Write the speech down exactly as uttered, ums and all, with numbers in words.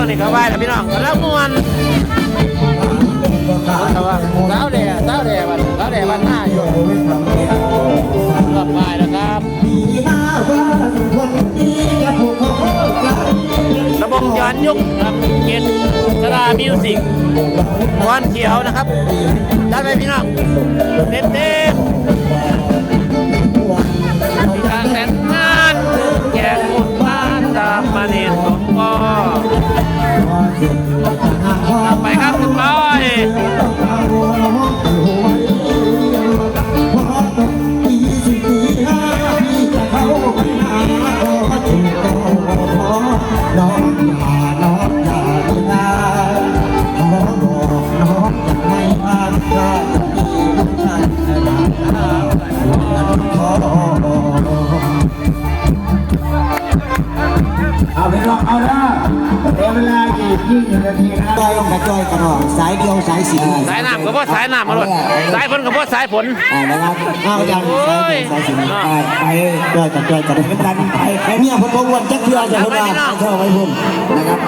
นี่ก็ไหว้แล้วพี่น้อง แล้วม่วน สาวแด่ สาวแด่บ้าน สาวแด่บ้านหน้าอยู่ รอบบ่ายแล้วครับ ระบงย้อนยุคครับ เกตสรามิวสิก ม่วนเขียวนะครับ จัดไปพี่น้อง เต็มเต็ม มีการแต่งงาน แก่บุญบ้านตามมาเนตรสมปอง ไปครับคุณบอย เอาพี่น้องเอาละเหลือเวลาอีกยี่สิบนาทีนะ จอยลงกับจอยกันหน่อยสายเดียวสายสิน สายน้ำก็บ่สายน้ำมาโลด สายฝนก็บ่สายฝน อ่านะครับเอาอย่างสายเดียวสายสินไปไปจอยกับจอยกันเป็นดันไปไปเนี่ยพวกพวกวันจักเทือจะลงมาเท่าไว้พุ่นนะครับ